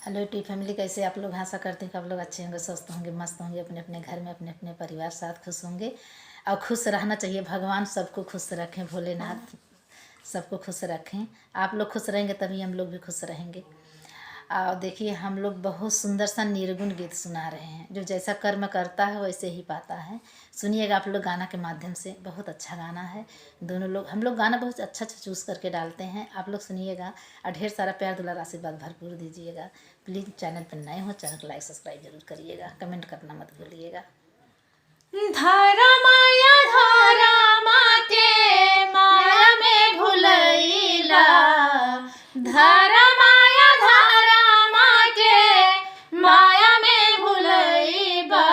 Hello T family, कैसे आप लोग? आशा करते हैं कि आप लोग अच्छे होंगे, स्वस्थ होंगे, मस्त होंगे, अपने अपने घर में अपने अपने परिवार साथ खुश होंगे। और खुश रहना चाहिए, भगवान सबको खुश रखें, भोलेनाथ सबको खुश रखें। आप लोग खुश रहेंगे तभी हम लोग भी खुश रहेंगे। और देखिए, हम लोग बहुत सुंदर सा निर्गुण गीत सुना रहे हैं। जो जैसा कर्म करता है वैसे ही पाता है। सुनिएगा आप लोग गाना के माध्यम से, बहुत अच्छा गाना है। दोनों लोग, हम लोग गाना बहुत अच्छा अच्छा चूज़ करके डालते हैं। आप लोग सुनिएगा और ढेर सारा प्यार दुलार आशीर्वाद भरपूर दीजिएगा। प्लीज़ चैनल पर नए हो, चैनल को लाइक सब्सक्राइब जरूर करिएगा, कमेंट करना मत भूलिएगा। धारा माया धारा माके माया में भुलैला, धारा माया धारा माके माया में भुलैबा,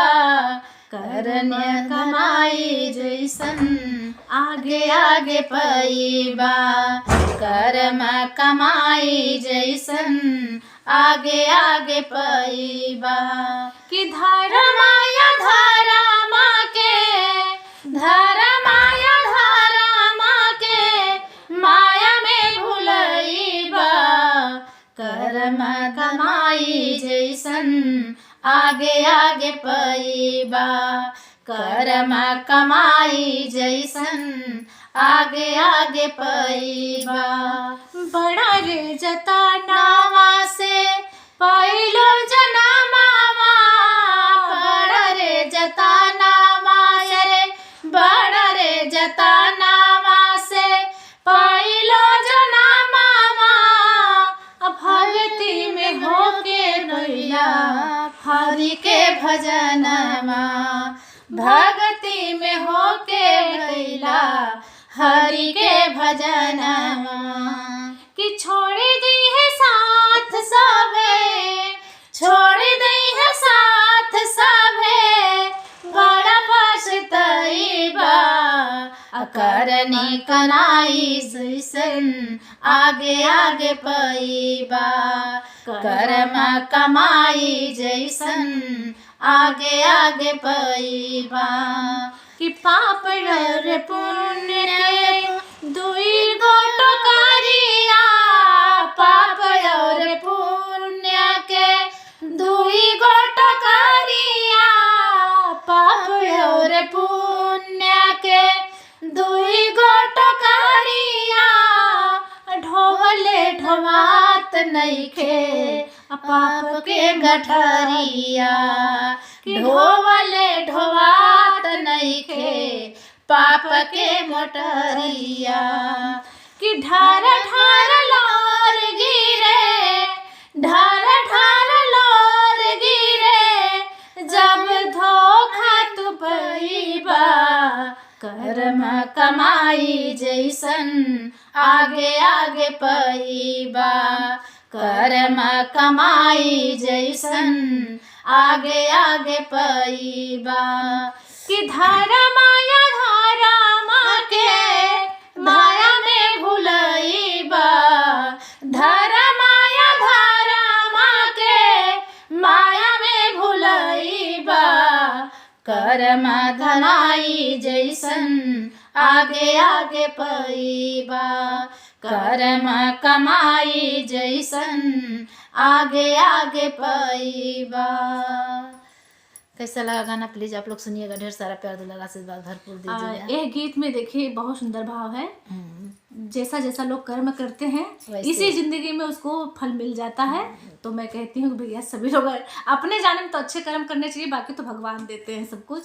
करन कमाई जैसन आगे आगे पैबा, कर्म कमाई जैसन आगे आगे पैबा। कि धारा माया धारा माके, धारा माया धारा माके माया में भुलैबा, कर्म कमाई जैसन आगे आगे पैबा, कर्म कमाई जैसन आगे आगे पैबा। बड़ा रे जता नावा से पैलो जना मामा, बड़ा रे जता नामा रे, बड़ा रे जता नामा से पैलो जना मामा, भक्ति में होके नैया हरि के भजनमा, भक्ति में होके गैला हरि के भजनमा। कि छोड़ दी है साथ सबे, छोड़ दी है साथ सबे, बड़ा पछतैबा, करनी कनाई जैसन आगे आगे पैबा, कर्म कमाई जैसन आगे आगे पैबा। कि पाप और पुण्य के दुई गोट करिया, पाप और पुण्य के दुई गोट करिया, पाप और पुण्य के दुई गोट करिया, ढोवले ढोवात नइखे पाप के गठरिया, ढोवले ढोवात नइखे पाप के मोटरिया। कि ढार ढार लोर गिरे, ढार ढार लोर गिरे, जब धोखा तू पैबा, कर्म कमाई जैसन आगे आगे पैबा, कर्म कमाई जैसन आगे आगे पैबा। कि धारा माया धारा माके माया में भुलैबा, धारा माया धारा माके माया में भुलैबा, कर्म धनाई जैसन आगे आगे पैबा, कर्म कमाई जैसन आगे आगे पैबा। कैसा लगा गाना? प्लीज आप लोग सुनिएगा, ढेर सारा प्यार दुलार आशीर्वाद भरपूर दीजिएगा। यह गीत में देखिए बहुत सुंदर भाव है। जैसा जैसा लोग कर्म करते हैं इसी जिंदगी में उसको फल मिल जाता है। तो मैं कहती हूँ भैया सभी लोग अपने जाने में तो अच्छे कर्म करने चाहिए, बाकी तो भगवान देते हैं सब कुछ।